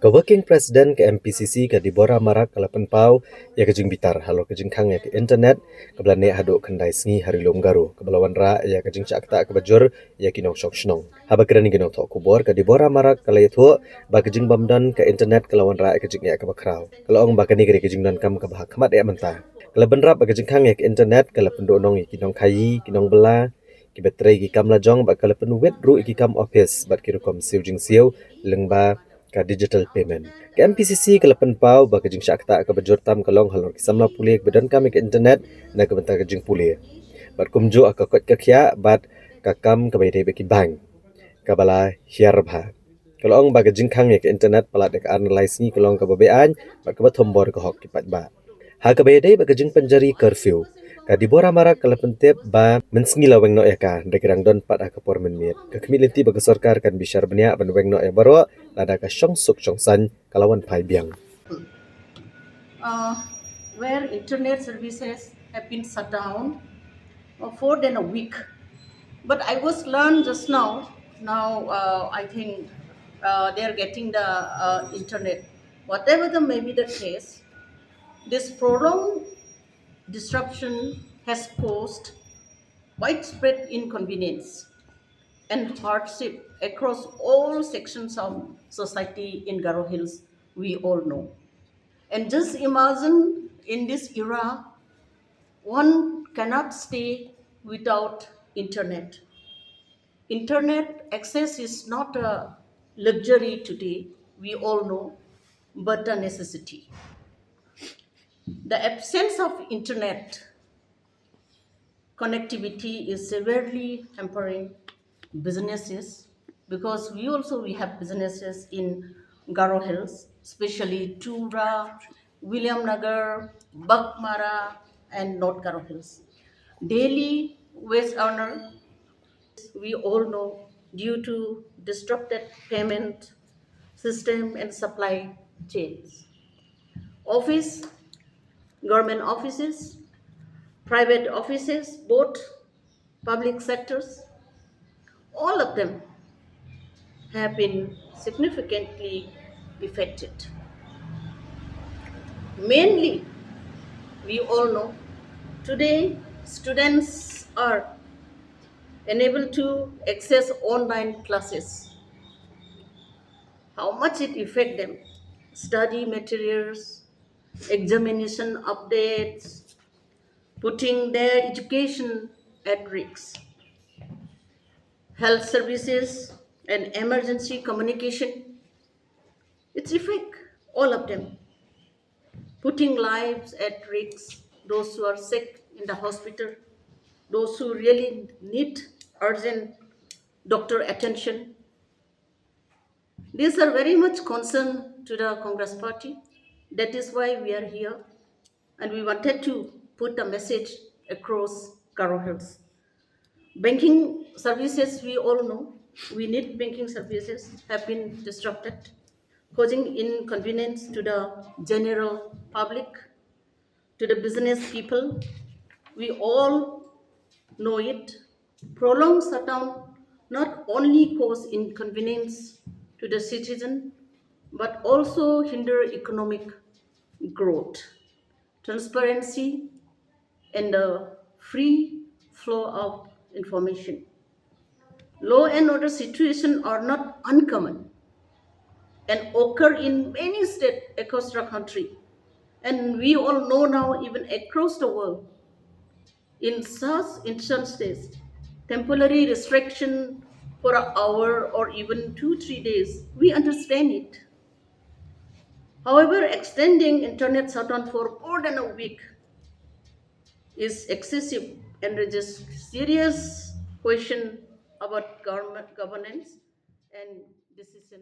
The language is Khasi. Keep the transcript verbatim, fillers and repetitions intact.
Ka Working President ka M P C C ka Deborah Marak ka la pynpaw ïa ka jingbitar halor ka jingkhang ïa ka internet kaba la neh haduh khyndai sngi ha Ri Lum Garo, kaba la wanrah ïa ka jingshah ktah kaba jur ïa ki nongshong shnong. Haba kren ïa ki nongthoh khubor, ka Deborah Marak ka la ïathuh ba ka jingbym don ka internet ka la wanrah ïa ka jingeh kaba khraw. Ka la ong ba kane ka dei ka jingdonkam kaba ha khmat eh mynta. Ka la bynrap ba ka jingkhang ïa ka internet ka la pynduhnong ïa ki nongkhaii, ki nongbylla, kiba trei ki kam lajong bad ka la pynwit ruh ïa ki kam office bad ki rukom siew jingsiew lyngba ka digital payment. Ka M P C C ka la pynpaw ba ka jingshah ktah kaba jur tam ka long halor ki samla pule kiba donkam ïa ka internet na ka bynta ka jingpule, bad kumjuh ha ka koit ka khiah bad ka kam kaba ïadei bad ki bank, kaba la hiar bha. Ka la ong ba ka jingkhang ïa ka internet palat ïa ka ar ne lai sngi ka long kaba beaiñ bad kaba thombor ka hok ki paidbah. Ha kaba ïadei bad ka jingpynjari curfew, ka Deborah Marak ka la pyntip ba mynsngi la weng noh ïa ka, hynrei ka dang don pat ha ka por mynmiet. Ka khmih lynti ba ka sorkar kan bishar bniah ban weng noh ïa baroh lada ka shong suk shong saiñ ka la wan phai biang. uh, where internet services have been shut down uh, for than a week. But I was learned just now. Now uh, I think uh, they are getting the uh, internet. Whatever the may be the case, this prolonged disruption has caused widespread inconvenience and hardship across all sections of society in Garo Hills, we all know. And just imagine, in this era, one cannot stay without internet. Internet access is not a luxury today, we all know, but a necessity. The absence of internet connectivity is severely hampering businesses, because we also, we have businesses in Garo Hills, especially Tura, Williamnagar, Baghmara, and North Garo Hills. Daily wage earner, we all know, due to disrupted payment system and supply chains. Office, government offices, private offices, both public sectors, all of them have been significantly affected. Mainly, we all know, today students are unable to access online classes. How much it affect them? Study materials, examination updates, putting their education at risk. Health services and emergency communication, it's affect all of them, putting lives at risk, those who are sick in the hospital, those who really need urgent doctor attention. These are very much concern to the Congress party. That is why we are here, and we wanted to put the message across Garo Hills. Banking services, we all know, we need banking services, have been disrupted, causing inconvenience to the general public, to the business people. We all know it. Prolonged shutdown not only cause inconvenience to the citizen, but also hinder economic growth, transparency, and the free flow of information. Law and order situation are not uncommon and occur in many states across the country. And we all know now, even across the world, in such instances, temporary restriction for an hour or even two, three days, we understand it. However, extending internet shutdown for more than a week is excessive and raises serious question about government governance and decision